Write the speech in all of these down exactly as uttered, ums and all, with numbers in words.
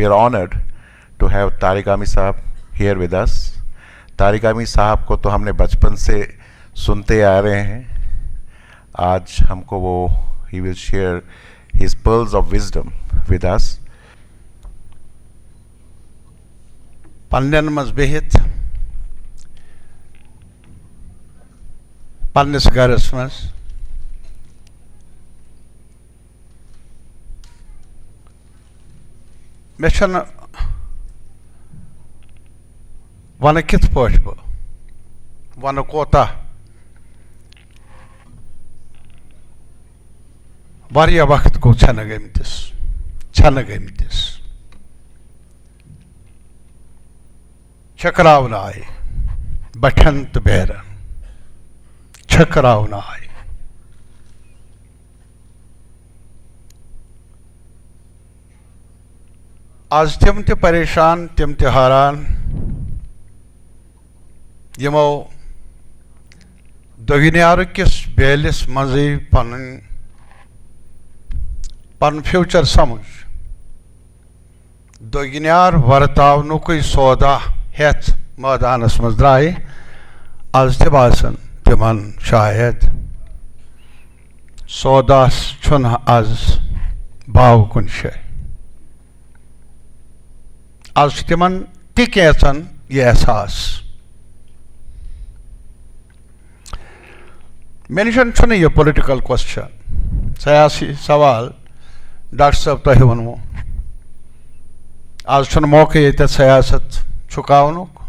We are honored to have Tariq Ami साहब here with us. Tariq आमी साहब को तो हमने बचपन से सुनते आ रहे हैं। आज हमको वो, he will share his pearls of wisdom with us. پننٮ۪ن منٛز بِہِتھ، پننِس گرس منٛز، مےٚ چھَنہٕ وَنہٕ کِتھ پٲٹھۍ بہٕ وَنہٕ کوتاہ، واریاہ وقت گوٚو ژھٮ۪نہٕ گٔمتِس، ژھٮ۪نہٕ گٔمتِس۔ چھٔکراونہٕ آیہِ بٹھٮ۪ن تہٕ بیرَن، چھٔکراونہٕ آیہِ۔ از تِم تہِ پریشان، تِم تہِ حٲران، یِمو دۄگنیارٕ کِس بیلِس منٛزٕے پنٕنۍ، پنُن فیوچر سمجھ، دۄگنیار ورتاونُکُے سودا ہٮ۪تھ مٲدانس منٛز درٛایہِ۔ از تہِ باسن تِمن شاید سوداہس چھُنہٕ از باو کُنہِ جایہِ۔ از چھُ تِمن تہِ کینٛژن یہِ احساس۔ مےٚ نِش چھُنہٕ یہِ پُلٹِکل کوسچن، سیاسی سوال۔ ڈاکٹر صٲب، تۄہہِ ووٚنوُ، از چھُنہٕ موقعہٕ ییٚتٮ۪تھ سیاست چھُکاونُک۔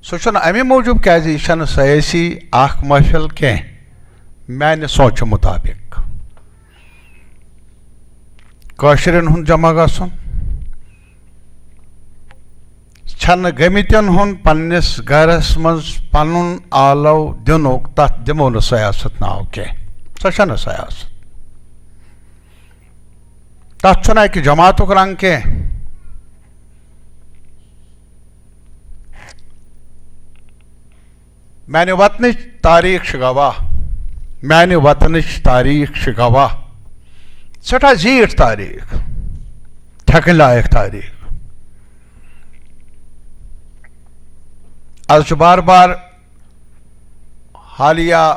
سُہ چھُنہٕ اَمہِ موٗجوٗب، کیٛازِ یہِ چھَنہٕ سیٲسی اکھ محفل کینٛہہ، میانہِ سونچہِ مُطابِق۔ کٲشرٮ۪ن ہُنٛد جمع گژھُن، ژھٮ۪نہٕ گٔمٕتٮ۪ن ہُنٛد پننِس گرس منٛز پنُن آلو دِنُک، تتھ دِمو نہٕ سیاست ناو کینٛہہ۔ سۄ چھنہٕ سیاست۔ تتھ چھُنہٕ اکہِ جماعتُک رنگ کینٛہہ۔ میانہِ وطنٕچ تاریخ چھِ گواہ، میانہِ وطنٕچ تاریخ چھِ گواہ، سٮ۪ٹھاہ زیٖٹھ تاریخ، تھٮ۪کٕنۍ لایق تاریخ۔ از چھُ بار بار حالیہ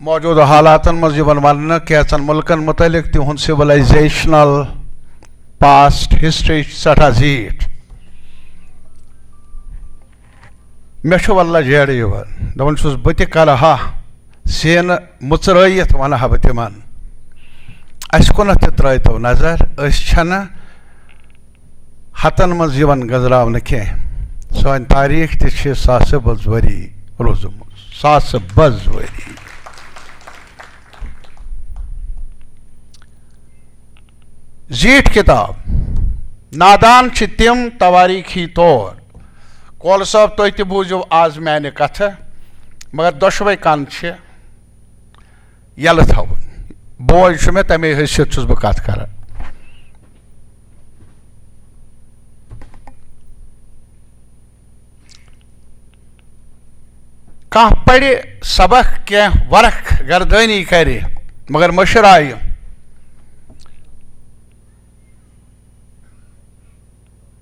موجودٕ حالاتن منٛز یِوان وننہٕ کینٛژن مُلکن مُتعلق، تِہُنٛد سِولایزیشنل پاسٹ ہسٹری چھِ سٮ۪ٹھاہ زیٖٹھ۔ مےٚ چھُ واللہ جیڑٕ یِوان، دَپان چھُس، بہٕ تہِ کَرٕ ہا سینہٕ مُژرٲیِتھ وَنہٕ ہا بہٕ تِمَن، اَسہِ کُنَتھ تہِ ترٛٲیتو نظر، أسۍ چھَنہٕ ہَتَن منٛز یِوان گٔنٛزراونہٕ کینٛہہ۔ سٲنۍ تاریٖخ تہِ چھِ ساسہٕ بٔژ ؤری روٗزمٕژ، ساسہٕ بٔژ ؤری۔ زیٖٹھ کِتاب، نادان چھِ تِم توٲریٖخی طور۔ کول صٲب، تُہۍ تہِ بوٗزِو آز میانہِ کتھٕ، مگر دۄشوے کن چھِ یلہٕ تھاوٕنۍ۔ بوج چھُ مےٚ، تمے حیثیت چھُس بہٕ کتھ کران۔ کانٛہہ پرِ سبق، کینٛہہ ورق گردٲنی کرِ، مگر مٔشرایہِ۔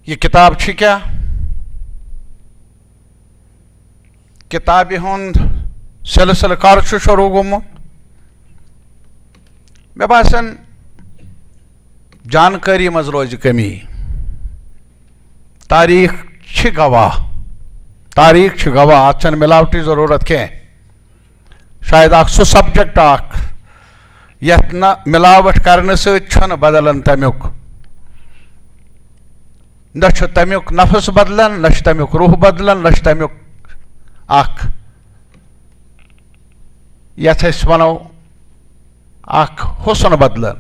یہِ کِتاب چھِ کیٛاہ؟ کِتابہِ ہُنٛد سلسلہٕ کر چھُ شروع گوٚمُت؟ مےٚ باسان، جانکٲری منٛز روزِ کمی۔ تاریخ چھِ گواہ، تاریخ چھِ گواہ، اتھ چھنہٕ ملاوٹٕچ ضروٗرت کینٛہہ۔ شاید اکھ سُہ سبجیکٹ اکھ یتھ نہٕ ملاوٹ کرنہٕ سۭتۍ چھُنہٕ بدلان تمیُک، نہ چھُ تمیُک نفس بدلان، نہ چھُ تمیُک روح بدلان، نہ چھُ تمیُک اکھ، یتھ أسۍ ونو، اکھ حسن بدلان۔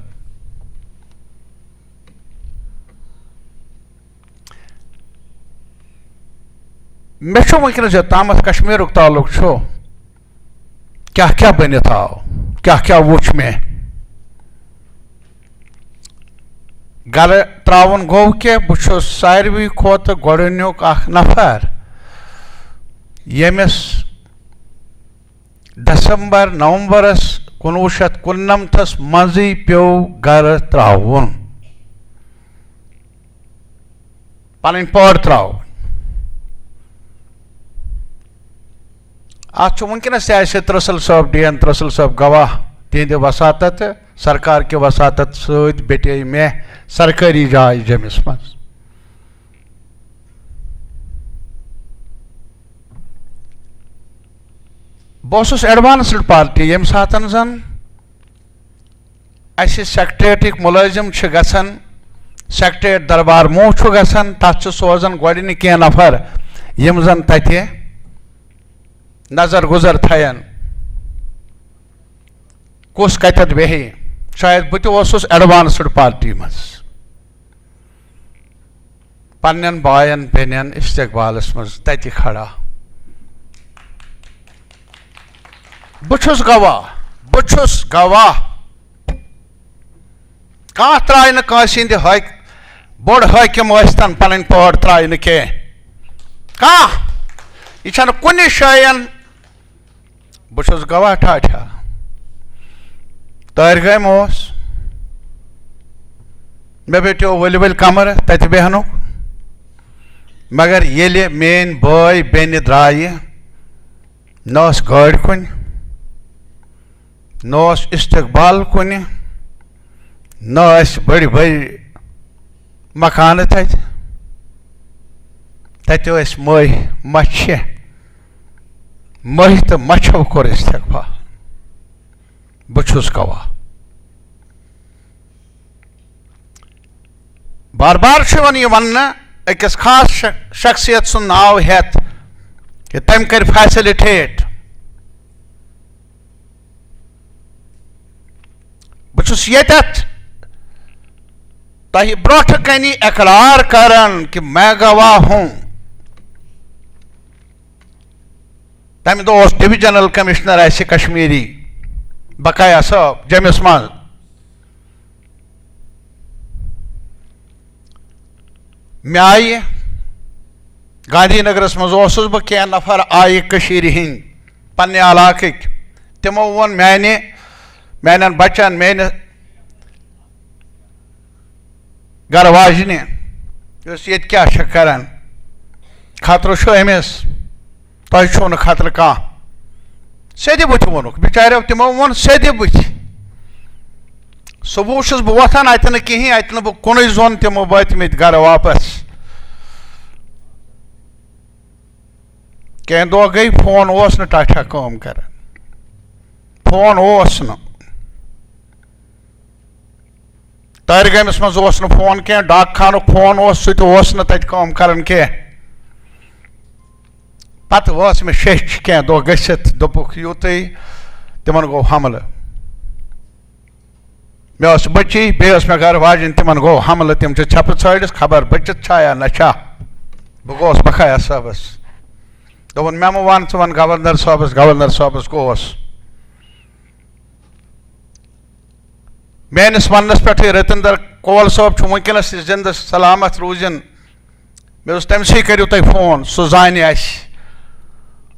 مےٚ چھُ وٕنکیٚنَس یوٚت تامَتھ کشمیٖرُک تعلق چھُ، کیٛاہ کیٛاہ بٔنِتھ آو، کیٛاہ کیٛاہ وُچھ مےٚ۔ گرٕ ترٛاوُن گوٚو کہِ بہٕ چھُس ساروی کھۄتہٕ گۄڈٕنیُک اکھ نفر، ییٚمِس دسمبر نومبرس کُنوُہ شیٚتھ کُننمتھس منٛزٕے پیوٚو گرٕ ترٛاوُن۔ پنٕنۍ پٲر ترٛاوٕنۍ۔ اتھ چھُ وٕنکیٚنس تہِ اسہِ ترسل صٲب، ڈی این ترسل صٲب گواہ، تِہنٛدِ وساطت، سرکار کہِ وساطت سۭتۍ بیٹے مےٚ سرکٲری جاے جیٚمِس منٛز۔ بہٕ اوسُس ایڈوانسڈ پارٹی، ییٚمہِ ساتن زن اسہِ سیکرٹریٹٕکۍ مُلٲزِم چھِ گژھان، سیکرٹریٹ دربار موٗ چھُ گژھان، تتھ چھِ سوزان گۄڈٕنِکۍ کینٛہہ نفر، یِم زن تتہِ نظر گُزر تھاون، کُس کتٮ۪تھ بیٚہہِ۔ شاید بہٕ تہِ اوسُس ایڈوانسڈ پارٹی منٛز۔ پننٮ۪ن باین بیٚنٮ۪ن استقبالس منٛز تتہِ کھڑا۔ بہٕ چھُس گواہ، بہٕ چھُس گواہ۔ کانٛہہ ترٛایہِ نہٕ کٲنٛسہِ ہٕنٛدِ حٲکۍ-، بوٚڑ حٲکِم ٲسۍتن، پنٕنۍ پٲر ترٛایہِ نہٕ کینٛہہ۔ کانٛہہ۔ یہِ چھَنہٕ کُنہِ جایہِ۔ بہٕ چھُس گواہ ٹھاٹھا۔ طارق گامہِ اوس۔ مےٚ بیٹیو ؤلۍ ؤلۍ کمرٕ تتہِ بیہنُک۔ مگر ییٚلہِ میٲنۍ بٲے بیٚنہِ درٛایہِ، نہ ٲس گٲڑۍ کُنہِ، نہ اوس استقبال کُنہِ، نہ ٲسۍ بٔڑۍ بٔڑۍ مکانہٕ تتہِ۔ تتہِ ٲسۍ مٔہۍ مچھِ۔ مٔہۍ تہٕ مچھو کوٚر استقبال۔ بہٕ چھُس گواہ۔ بار بار چھُ یِوان یہِ وننہٕ، أکِس خاص شخ-، شخصیت سُنٛد ناو ہٮ۪تھ، کہِ تٔمۍ کٔرۍ فیسلٹیٹ۔ بہٕ چھُس ییٚتٮ۪تھ تۄہہِ برونٛٹھٕ کنہِ اقرار کران کہِ میں گواہ ہوں۔ تمہِ دۄہ اوس ڈویژنل کمشنر اسہِ کشمیری، بقایا صٲب، جیٚمِس منٛز۔ مےٚ آیہِ گاندھی نگرس منٛز اوسُس بہٕ، کینٛہہ نفر آیہِ کٔشیٖرِ ہٕنٛدۍ، پننہِ علاقٕکۍ۔ تِمو ووٚن میانہِ، میانٮ۪ن بچن، میانہِ گرٕ واجنہِ، یۄس ییٚتہِ کیٛاہ چھےٚ کران، خطرٕ چھُ أمِس، تۄہہِ چھُو نہٕ خطرٕ کانٛہہ۔ سیٚدِ بُتھِ ووٚنُکھ بِچاریو، تِمو ووٚن سیٚدِ بُتھِ۔ صبح چھُس بہٕ وۄتھان، اَتہِ نہٕ کِہیٖنۍ، اَتہِ نہٕ بہٕ کُنُے زوٚن، تِمو وٲتۍ مٕتۍ گرٕ واپس۔ کینٛہہ دۄہ گٔے، فون اوس نہٕ ٹاٹھا کٲم کران، فون اوس نہٕ۔ طارق گامس منٛز اوس نہٕ فون کینٛہہ، ڈاک خانُک فون اوس، سُہ تہِ اوس نہٕ تتہِ کٲم کران کینٛہہ۔ پتہٕ وٲژ مےٚ شیٚچھ کینٛہہ دۄہ گٔژھِتھ، دوٚپُکھ یُتُے تِمن گوٚو حملہٕ۔ مےٚ ٲس بٔچی، بیٚیہِ ٲس مےٚ گرٕ واجِنۍ، تِمن گوٚو حملہٕ، تِم چھِ ژھٮ۪پہٕ ژھٲنٛڈِس، خبر بٔچِتھ چھا یا نہ چھا۔ بہٕ گوٚوس بقایا صٲبس، دوٚپُن، مےٚ مہٕ وَن، ژٕ وَن گورنر صٲبس۔ گورنر صٲبس گوٚوس۔ میٲنِس وننس پٮ۪ٹھٕے رتندر کول صٲب چھُ وٕنکیٚنس تہِ زندٕ، سلامت روٗزِن۔ مےٚ دوٚپُس، تٔمۍ سٕے کٔرِو تُہۍ فون، سُہ زانہِ اَسہِ۔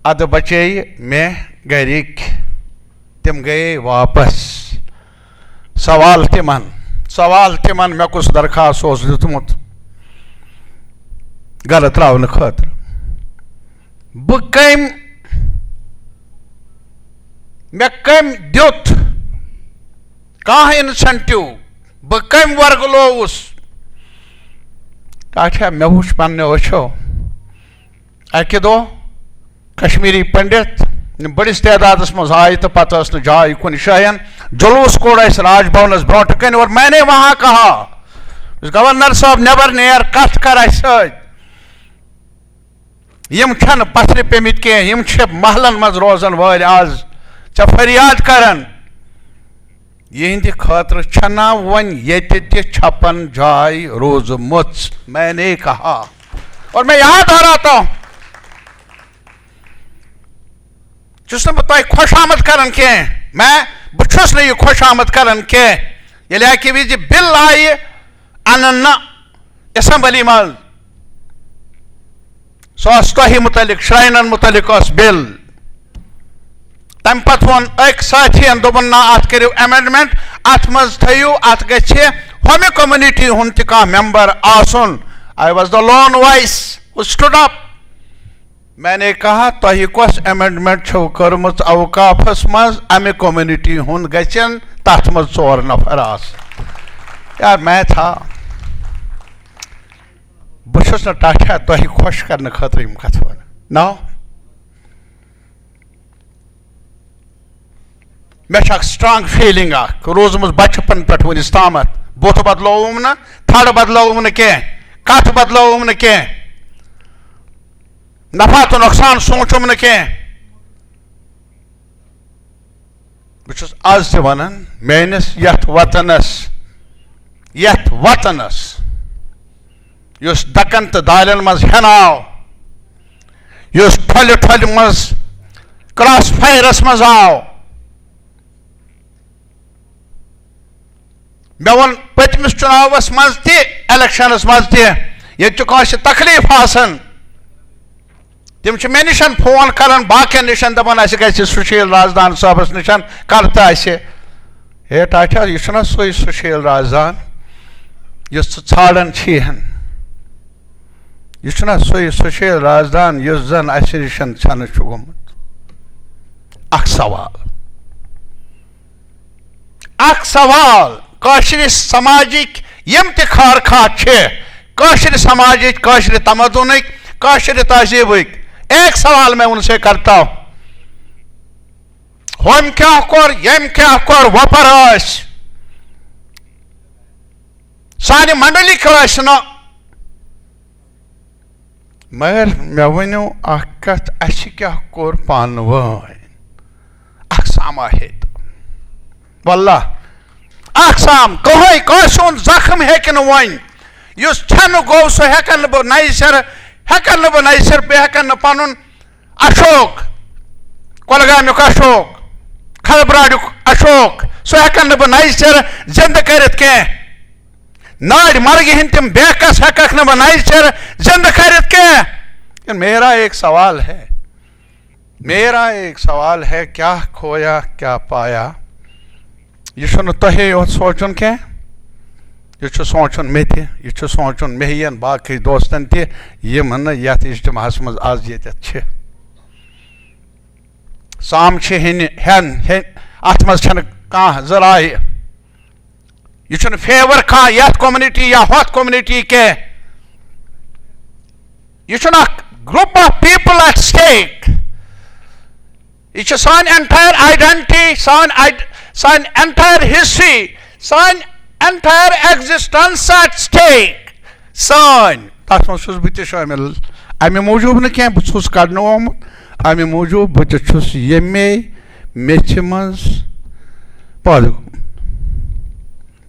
اَدٕ بچے مےٚ گرِکۍ، تِم گٔیے واپس۔ سوال تِمن، سوال تِمن، مےٚ کُس درخاست اوس دیُتمُت گرٕ ترٛاونہٕ خٲطرٕ؟ بہٕ کٔمۍ، مےٚ کٔمۍ دیُت کانٛہہ انسینٹیو؟ بہٕ کٔمۍ ورگلووُس؟ اچھا، مےٚ وُچھ پننیو أچھو اکہِ دۄہ کشمیری پنڈت، یِم بٔڑِس تعدادس منٛز آیہِ تہٕ پتہٕ ٲس نہٕ جاے کُنہِ جاین۔ جلوس کوٚڑ اسہِ راج بھونس برونٛٹھٕ کنہِ، اور میں نے وہاں کہا، "گورنر صٲب، نٮ۪بر نیر، کتھ کر اسہِ سۭتۍ۔" یِم چھنہٕ پتھرِ پیمٕتۍ کینٛہہ، یِم چھِ محلن منٛز روزن وٲلۍ۔ آز ژےٚ فریاد کران، یِہنٛدِ خٲطرٕ چھنا وۄنۍ ییٚتہِ تہِ چھپن جاے روٗزمٕژ؟ میں نے کہا، اور میں یاد آ رہا تھا، چھُس نہٕ بہٕ تۄہہِ خۄش آمد کران کینٛہہ، میں، بہٕ چھُس نہٕ یہِ خۄش آمد کران کینٛہہ۔ ییٚلہِ اکہِ وِزِ بِل آیہِ اننہٕ اسمبلی منٛز، سُہ اوس تۄہہِ مُتعلق، شراینن مُتعلق اوس بِل۔ تَمہِ پتہٕ ووٚن أکۍ ساتھین، دوٚپُن، "نہ، اَتھ کٔرِو amendment، اَتھ منٛز تھٲیِو، اَتھ گژھِ ہُمہِ community ہُنٛد تہِ کانٛہہ member آسُن، I was the lone voice who stood up. میں نے کہا، تۄہہِ کۄس amendment چھو کٔرمٕژ اوقافس منٛز، امہِ community ہُنٛد گژھن تتھ منٛز ژور نفر آسٕنۍ؟ یار، میں تھا، بہٕ چھُس نہٕ ٹاٹھا تۄہہِ خۄش کرنہٕ خٲطرٕ یِم کتھٕ ونان۔ نو، مےٚ چھِ اکھ strong feeling اکھ روٗزمٕژ بچپن پٮ۪ٹھ وٕنِس تامتھ۔ بُتھ بدلووُم نہٕ، تھڑ بدلووُم نہٕ کینٛہہ، کتھ بدلووُم نہٕ کینٛہہ، نفع تہٕ نۄقصان سوٗنٛچُم نہٕ کینٛہہ۔ بہٕ چھُس آز تہِ ونان، میٲنِس یتھ وطنس، یتھ وطنس یُس دکن تہٕ دالٮ۪ن منٛز ہٮ۪نہٕ آو، یُس ٹھۄلہِ ٹھۄلہِ منٛز cross fireس منٛز آو۔ مےٚ ووٚن پٔتمِس چُناوس منٛز تہِ، electionس منٛز تہِ، ییٚتہِ چھُ کٲنٛسہِ تکلیٖف آسان، تِم چھِ مےٚ نِش فون کران، باقین نِش دپان، اسہِ گژھِ سُشیٖل رازدان صٲبس نِش، کر تہٕ اسہِ۔ ہے ٹاٹھیا، یہِ چھُنہ سُے سُشیٖل رازدان یُس ژٕ ژھانڈان چھِہن؟ یہِ چھُنہ سُے سُشیٖل رازدان یُس زن اسہِ نِش ژھٮ۪نہٕ چھُ گوٚمُت؟ اکھ سوال، اکھ سوال، کٲشرِ سماجٕکۍ یِم تہِ خارخواہ چھِ، کٲشرِ سماجٕکۍ، کٲشرِ تمدنٕکۍ، کٲشرِ تہذیٖبٕکۍ، ایک سوال میں ان سے کرتا ہوں، ہُمۍ کیٛاہ کوٚر، ییٚمۍ کیٛاہ کوٚر، وۄپر ٲسۍ، سانہِ منڈلٕکۍ ٲسۍ نہٕ۔ مگر مےٚ ؤنِو اکھ کتھ، اسہِ کیٛاہ کوٚر پانہٕ وٲنۍ؟ اکھ سام آ ہے تہٕ، واللہ، اکھ سام، کٕہٕنۍ کٲنٛسہِ ہُنٛد زخم ہیٚکہِ نہٕ وۄنۍ، یُس ژھٮ۪نہٕ گوٚو، سُہ ہٮ۪کن نہٕ بہٕ نَیہِ سرٕ، ہٮ۪کن نہٕ بہٕ نَیہِ سرٕ، بیٚیہِ ہٮ۪کن نہٕ پنُن اشوک، کۄلگامیُک اشوک، کھلبراڑیُک اشوک، سُہ ہٮ۪کن نہٕ بہٕ نَیہِ سرٕ زندٕ کٔرِتھ کینٛہہ۔ نارِ مرگہِ ہٕنٛدۍ تِم بیکس ہٮ۪ککھ نہٕ بہٕ نَیہِ سرٕ زندٕ کٔرِتھ کینٛہہ۔ لیکن میرا ایک سوال ہے، میرا ایک سوال ہے، کیا کھویا کیا پایا؟ یہِ چھُنہٕ تۄہے یوت سونٛچُن کینٛہہ، یہِ چھُ سونٛچُن مےٚ تہِ، یہِ چھُ سونٛچُن مےٚ ہِوٮ۪ن باقٕے دوستن تہِ، یِم نہٕ یتھ اجتماعس منٛز از ییٚتٮ۪تھ چھِ۔ سام چھِ ہینہِ، ہٮ۪ن، ہٮ۪ن، اتھ منٛز چھنہٕ کانٛہہ زٕ رایہِ۔ یہِ چھُنہٕ favour کانٛہہ یتھ community یا ہۄتھ community کینٛہہ۔ یہِ چھُنہٕ اکھ group of people at stake۔ یہِ چھِ سٲنۍ entire identity، سٲنۍ id-، سٲنۍ entire history، سٲنۍ entire existence at stake۔ سٲنۍ، تتھ منٛز چھُس بہٕ تہِ شٲمِل۔ امہِ موٗجوٗب نہٕ کینٛہہ، بہٕ چھُس کڑنہٕ آمُت، امہِ موٗجوٗب بہٕ تہِ چھُس ییٚمے میٚژِ منٛز پٲدٕ گوٚمُت۔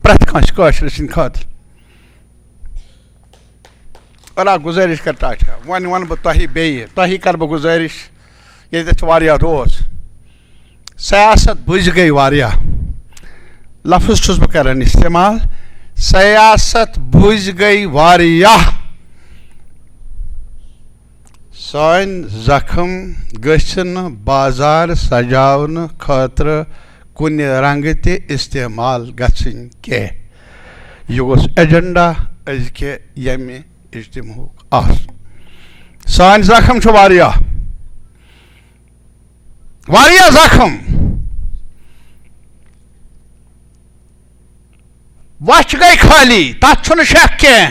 پرٛٮ۪تھ کٲنٛسہِ کٲشرِ سٕنٛدِ خٲطرٕ۔ اللہ گُزٲرِش کر ٹاٹھا، وۄنۍ وَنہٕ بہٕ تۄہہِ بیٚیہِ، تۄہہِ کَرٕ بہٕ گُزٲرِش، ییٚتٮ۪تھ چھِ واریاہ دوس۔ سیاست بُجۍ گٔے واریاہ، لفظ چھُس بہٕ کَران استعمال، سیاست بُجۍ گٔے واریاہ۔ سٲنۍ زخم گٔژھۍ نہٕ بازار سجاونہٕ خٲطرٕ کُنہِ رنٛگہٕ تہِ استعمال گژھٕنۍ کینٛہہ۔ یہِ اوس ایجنڈا أزکہِ ییٚمہِ اجتماعُک آسُن۔ سٲنۍ زخم چھِ واریاہ، واریاہ زخم۔ وَچھ گٔے خٲلی، تَتھ چھُنہٕ شک کینٛہہ۔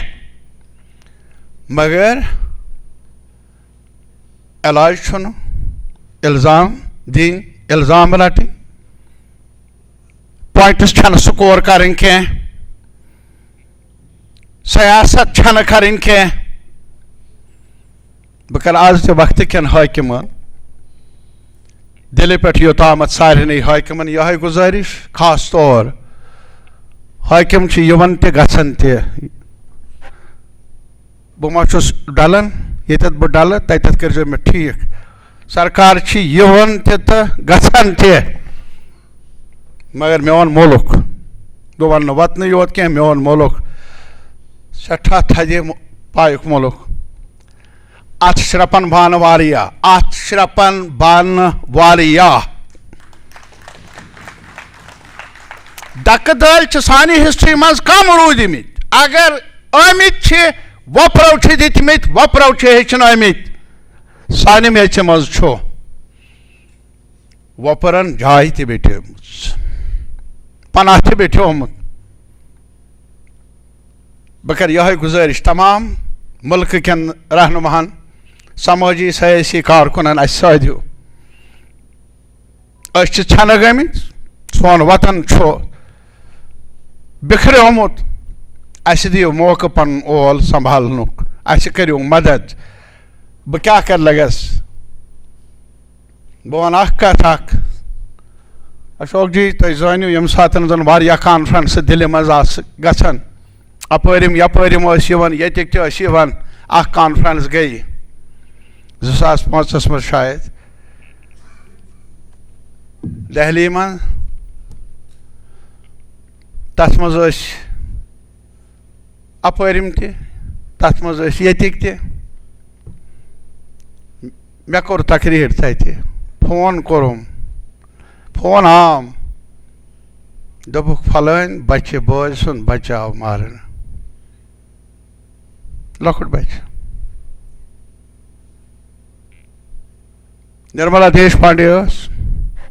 مگر علاج چھُنہٕ الزام دِنۍ، الزام رَٹٕنۍ، پوینٹس چھَنہٕ سکور کَرٕنۍ کینٛہہ، سیاست چھَنہٕ کَرٕنۍ کینٛہہ۔ بہٕ کَرٕ آز تہِ وقتہٕ کٮ۪ن حٲکِمَن دِلہِ پٮ۪ٹھ یوٚتامَتھ سارنٕے حٲکِمَن یِہوٚے گُزٲرِش، خاص طور حٲکِم چھِ یِوان تہِ گژھان تہِ۔ بہٕ ما چھُس ڈلان؟ ییٚتٮ۪تھ بہٕ ڈلہٕ، تَتٮ۪تھ کٔرۍزیو مےٚ ٹھیٖک۔ سرکار چھِ یِوان تہِ تہٕ گژھان تہِ، مگر میون مُلک، بہٕ وَنہٕ نہٕ وطنٕے یوت کینٛہہ، میون مُلک سٮ۪ٹھاہ تھدِ پایُک مُلک۔ اَتھ شرٛپن بانہٕ واریاہ، اَتھ شرٛپن بانہٕ واریاہ۔ ڈکہٕ دٲلۍ چھِ سانہِ ہسٹری منٛز کم روٗدۍمٕتۍ۔ اگر آمٕتۍ چھِ، وۄپرو چھِ دِتمٕتۍ، وۄپرو چھِ ہیٚچھنٲومٕتۍ۔ سانہِ میٚژِ منٛز چھُ وۄپرن جاے تہِ بیٹھیمٕژ، پناہ تہِ بیٹھیومُت۔ بہٕ کرٕ یِہوٚے گُزٲرِش تمام مُلکہٕ کٮ۪ن رہنُماہن، سمٲجی سیٲسی کارکُنن، اَسہِ سٲدیو، أسۍ چھِ ژھٮ۪نہٕ گٔمٕتۍ، سون وطن چھُ بِکھریومُت، اَسہِ دِیِو موقعہٕ پنُن اول سنبھالنُک، اَسہِ کٔرِو مدد۔ بہٕ کیٛاہ کرٕ لگس؟ بہٕ وَنہٕ اکھ کَتھ اکھ۔ اشوک جی، تُہۍ زٲنِو، ییٚمہِ ساتہٕ زَن واریاہ کانفرنس دِلہِ منٛز آسہٕ گژھان، اَپٲرِم یَپٲرِم ٲسۍ یِوان، ییٚتِکۍ تہِ ٲسۍ یِوان، اکھ کانفرنس گٔیہِ زٕ ساس پانٛژَس منٛز شاید دہلی منٛز۔ تَتھ منٛز ٲسۍ اَپٲرِم تہِ، تَتھ منٛز ٲسۍ ییٚتِکۍ تہِ۔ مےٚ کوٚر تقریر تَتہِ، فون کوٚرُم، فون آم، دوٚپُکھ، "فلٲنۍ بچہِ بٲے سُنٛد بچہِ آو مارنہٕ، لۄکُٹ بچہِ۔" نرملا دیش پانڈے ٲس،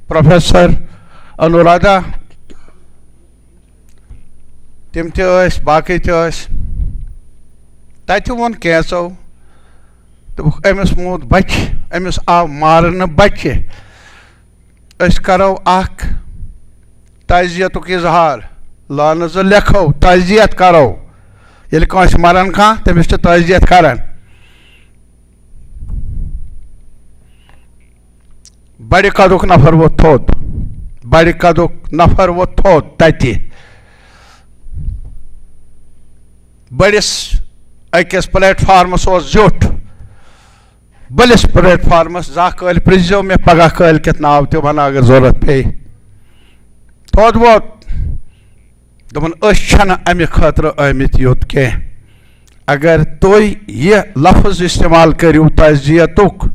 پروفیسر انورادھا، تِم تہِ ٲسۍ، باقٕے تہِ ٲسۍ۔ تَتہِ ووٚن کینٛژو، دوٚپُکھ، "أمِس موٗد بچہِ، أمِس آو مارنہٕ بچہِ۔ أسۍ کرو اکھ تعزیتُک اظہار، لٲنہٕ زٕ لیکھو، تعزیت کرو۔" ییٚلہِ کٲنٛسہِ مران کانٛہہ، تٔمِس چھِ تعزیت کران۔ بڑِ قدُک نفر ووٚتھ تھوٚد، بڑِ قدُک نفر ووٚتھ تھوٚد تتہِ۔ بٔڑِس أکِس پلیٹ فارمس اوس زیُٹھ، بٔلِس پلیٹ فارمس زانٛہہ کٲلۍ پرٛژھزیو مےٚ، پگاہ کٲلۍ کٮ۪تھ ناو تہِ ونہٕ اگر ضروٗرت پیٚیہِ۔ تھوٚد ووٚتھ۔ دوٚپُن، "أسۍ چھِنہٕ اَمہِ خٲطرٕ آمٕتۍ یوٚت کینٛہہ۔ اگر تُہۍ یہِ لفظ استعمال کٔرِو تعزیتُک،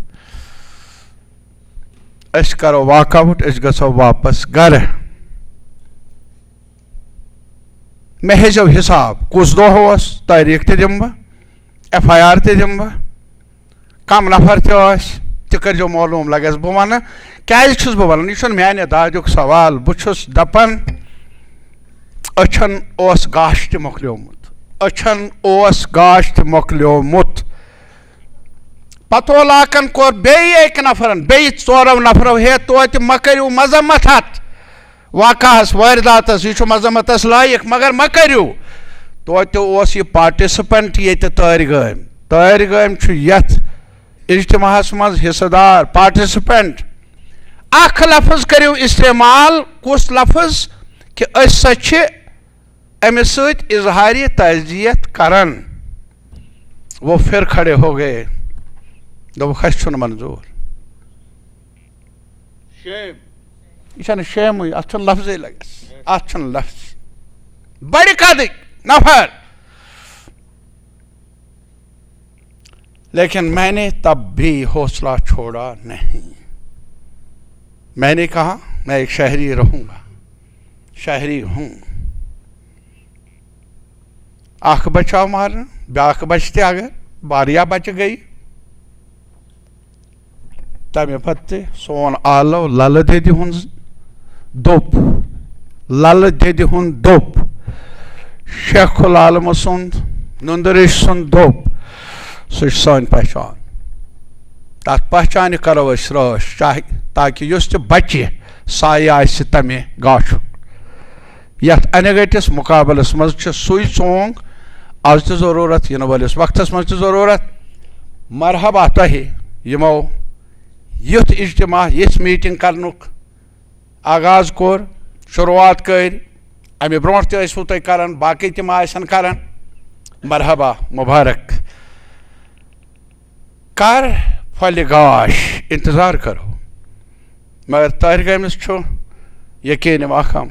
أسۍ کرو walk out، أسۍ گژھو واپس گرٕ۔" مےٚ ہیٚزیو حساب، کُس دۄہ اوس، تٲریٖخ تہِ دِمہٕ بہٕ، ایف آی آر تہِ دِمہٕ بہٕ۔ کم نفر تہِ ٲسۍ، تہِ کٔرۍزیو معلوم۔ لگس بہٕ ونہٕ، کیازِ چھُس بہٕ ونان، یہِ چھُنہٕ میانہِ دادیُک سوال۔ بہٕ چھُس دپان، أچھن اوس گاش تہِ مۄکلیومُت، أچھن اوس گاش تہِ مۄکلیومُت۔ پتہٕ علاقن کوٚر بیٚیہِ أکۍ نفرن، بیٚیہِ ژورو نفرو، ہے توتہِ مہ کٔرِو مذمت اتھ واقعس، وارداتس، یہِ چھُ مذمتس لایق، مگر مہ کٔرِو۔ توتہِ اوس یہِ پارٹیسپینٹ ییٚتہِ تٲرۍ گٲمۍ۔ تٲرۍ گٲمۍ چھُ یتھ اجتماعس منٛز حصہٕ دار، پارٹیسپینٹ۔ اکھ لفظ کٔرِو استعمال، کُس لفظ؟ کہِ أسۍ سا چھِ أمِس سۭتۍ اظہارِ تعزیت کران۔ وہ پھر کھڑے ہو گئے، دوٚپُکھ، "اَسہِ چھُنہٕ منظوٗر۔" شیم۔ یہِ چھَنہٕ شیمٕے، اَتھ چھُنہٕ لفظے لگس، اَتھ چھُنہٕ لفظ۔ بڑِ قدٕکۍ نفر۔ لیکن میں نے تب بھی حوصلہ چھوڑا نہیں۔ میں نے کہا، "میں ایک شہری رہوں گا، شہری ہوں۔" اکھ بچہِ آو مارنہٕ، بیٛاکھ بچہِ تہِ، اگر واریاہ بچہِ گٔیہِ، تمہِ پتہٕ تہِ سون آلو للہٕ دٮ۪دِ ہُنٛد دوٚپ، للہٕ دٮ۪دِ ہُنٛد دوٚپ، شیخ العالمہٕ سُنٛد، نُندٕ ریٚش سُنٛد دوٚپ، سُہ چھُ سٲنۍ پہچان۔ تتھ پہچانہِ کرو أسۍ رٲچھ، چاہے، تاکہِ یُس تہِ بچہِ سایہِ آسہِ تمہِ گاشُک۔ یتھ انہِ گٔٹِس مقابلس منٛز چھِ سُے ژونگ از تہِ ضروٗرت، یِنہٕ وٲلِس وقتس منٛز تہِ ضروٗرت۔ مرحبا تۄہہِ یِمو یُتھ اجتماع، یِژھ میٖٹِنٛگ کرنُک آغاز کوٚر، شروٗعات کٔرۍ۔ امہِ برونٛٹھ تہِ ٲسوٕ تُہۍ کران، باقٕے تہِ ما آسن کران۔ مرحبا، مبارک۔ کر پھۄلہِ گاش، انتظار کرو۔ مگر طاہر گامس چھُ یقین محکم،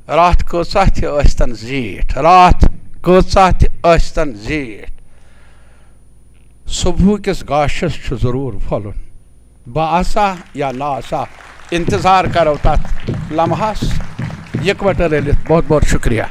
راتھ کۭژاہ تہِ ٲسۍتن زیٖٹھ، راتھ کۭژاہ تہِ ٲسۍتن زیٖٹھ، صبحُکِس گاشس چھُ ضروٗر پھۄلُن۔ بہٕ آسا یا نہ آسا، انتظار کرو تتھ لمحس یکوٹہٕ رٔلِتھ۔ بہت بہت شکریہ۔